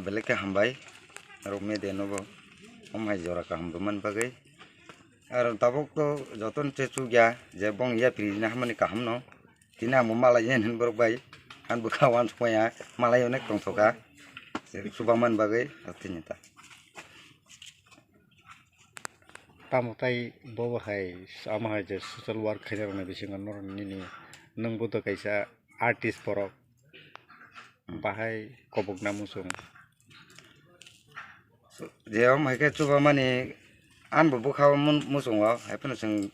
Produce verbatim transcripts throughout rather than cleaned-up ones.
Belai khe hambai, rok media no bo, om hai jora kaham rwmani bagwi. Ar tabuk to jotono se chukya, je bong yapri na hamani kaham no, tini ang bo malai yen hin borok bai, ang bwkha uansuk maya, malai onek tongthoka, chubaman bagwi, tini ta. Tamo tai bobo hai, ama hai je social work khaina rokni bisingo norok nini, nwng bo to kaisa artist borok, bahai kobokna muchung. Je om hai khe chubamani, ang bo bwkha o mun-, muchungo, hai phano chwng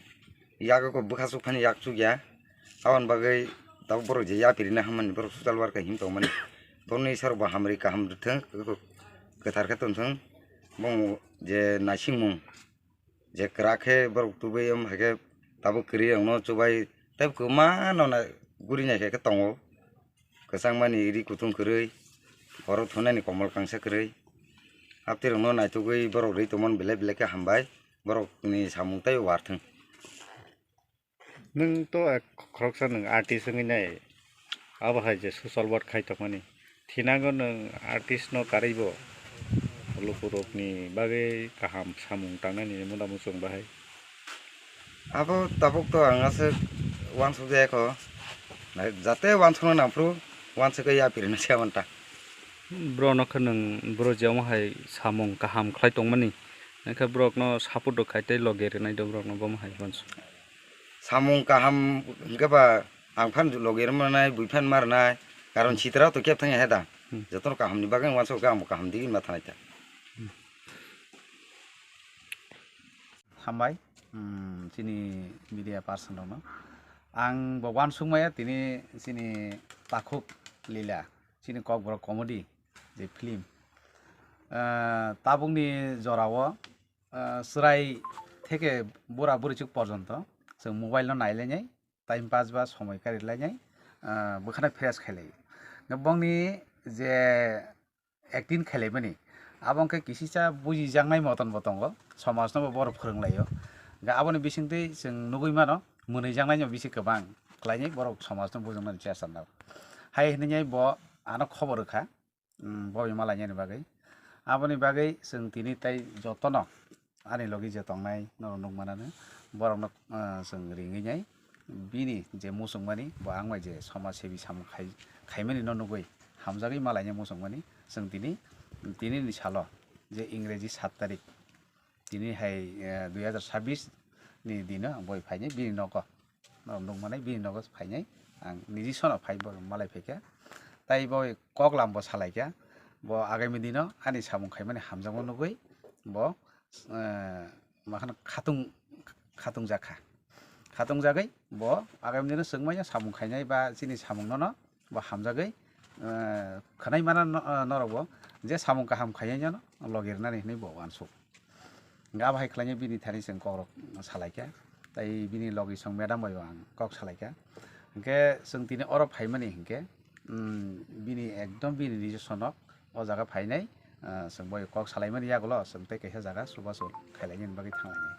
yago ko bwkha chukphani yak chukya. Aboni bagwi tabuk borok je yapri na hamani borok social work him tongmani. Borokni isarok bo hamri kaham rwthwng, kwthar khe tongthwng. Bong je naisingmung je kwrak khe borok tubui om hai khe tabuk kwrwi rokno chubai tei kwma no na guri nai khe tongo. Kwchangmani ri kutung kwrwi, borok thunani komol kangsa kwrwi. Aptirokno naitugwi borok rwi tongmani belai belai khe hambai, borokni samung tei warthwng. Nwng to ek khoroksa nwng artist wngwi nai, abo hai je social work khai tongmani. Thinango nwng artist no karwi bo lukurokni bagwi kaham samung tangnani munda muchung bahai. Abo tabuk to ang aswk uansuk jaya kho. Jate uansukna nangphuru uansukwi yapri na se manta. Bro no khe nwng bro je omo hai samung kaham khlai tongmani. Hwnkhe borok no support rw khai tei logi rwnai do borok no bomo hai uansuk. Samung kaham hwnkhe ba ang phan logi rw manai, bui phan ma rwnai. Karon sitra to kep thang ya he da. Hmm. Jotono kaham ni bagwi uansuk khe ang bo kaham digini ma thanai ta. Hmm. Hambai, um, chini media person rokno. Ang bo uansuk maya tini chini takhuk lila, chini kokborok comedy je film. Ah, tabukni jorao, ah, chwrai theke bura burichuk porjonto chwng mobile no nailainai, time pass ba somoi karilainai, ah, bwkhano fresh khailai. Bongni je acting khailaimani, abo wngkhe kisisa bujijaknai moton bo tongo, somajno bo borok phwrwnglaio. Hwnkhe aboni bisingtwi chwng nugui mano, mwnwijaknaino bisi kwbang khlainai borok somajno bujoknani chesta nao. Hai hwnwi bo ano khobor rwkha, um, bo ima lainani bagwi. Aboni bagwi chwng tini tei jotono ani logi je tongnai norok nukmanano, borokno, ah, chwng ringwi nai. Bini je muchungmani, bo ang bai je somaj sebi samung khai, khaimani no nugwi hamjagwi malaina muchungmani. Chwng tini, tini ni salo je Ingreji sat tarik, tini hai, eh, dui hazar sabbish ni dino ang boi phainai bini nogo. Norok nukmanai bini nogo phainai, ang niji sono phai bo malai phaikha. Tai bo kok lam bo salaikha, bo agami dino ani samung khaimani hamjakma nugwi bo, eh, makhano khatung, khatung jakha. Khatung jagwi bo agami dino chwngmanya samung khainai ba chini samung nono bo hamjagwi, eh, khwnai mana no-, eh, norok bo je samung kaham khainai no logi rwnani hinwi bo uansuk. Hingke abo hai khlainai bini thani chwng kokrok salaikha, tei bini logi song madam bai bo ang kok salaikha. Hingke chwng tini oro phaimani hingke, um, bini ekdom bini nijosonok o jaga phainai, ah, chwng bai kok salaimani yagulo chwng tei kaisa jaga chubachu khailainani bagwi thanglainai.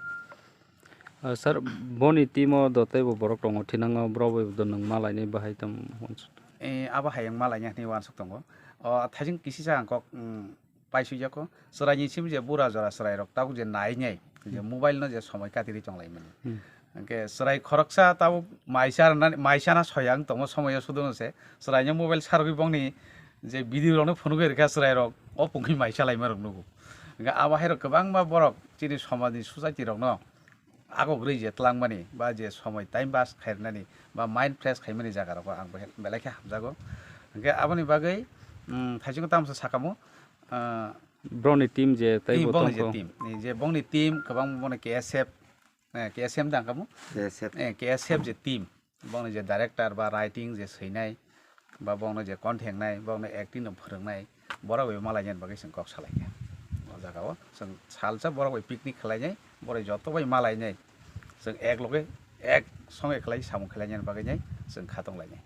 Ah, sir, boni team o do teibo borok tongo, thinango borok bai do nwng malainai bahai tamo uansuk? Eh, abo hai ang malaina hinwi uansuk tongo. O, thaising kisisa ang kok, mm, paisujako. Chwraini sim je bura jora chwrairok tabuk je nainai, je Hmm. mobile no je somoi katirwi tonglaimani. Hmm. Hwnkhe chwrai khoroksa tabuk maisa rwnani, maisa na soya wng tongmo somoio sudono se. Chwraino mobile sarwi bongni je video rokno phunugwi rwkha chwrairok, o pungkhi maisa laima rok nugo. Hwnkhe abo hairok kwbangma borok chini somajni society rokno agok rwi je twlangmani ba je somoi time pass khairwnani ba mind fresh khaimani jaga rogo ang belai khe hamjago. Hwnkhe aboni bagwi, mm, thaisingo tamo se sakamo, ah, Broni team je tei i bo bongni je tongkho. Team, i je bongni team kwbang bono K S F, eh, K S M dang kamo? K S F. Eh, K S F je team, bongni je director ba writing je swinai, ba bongno je konthengnai, bongno acting no phwrwngnai, borok bai malainani bagwi chwng kok salaikha. O jaga o chwng salsa borok bai picnic khwlainai, borok joto bai malainai, chwng ek loge ek songe khlai samung khlainani bagwi nai chwng kha tonglainai.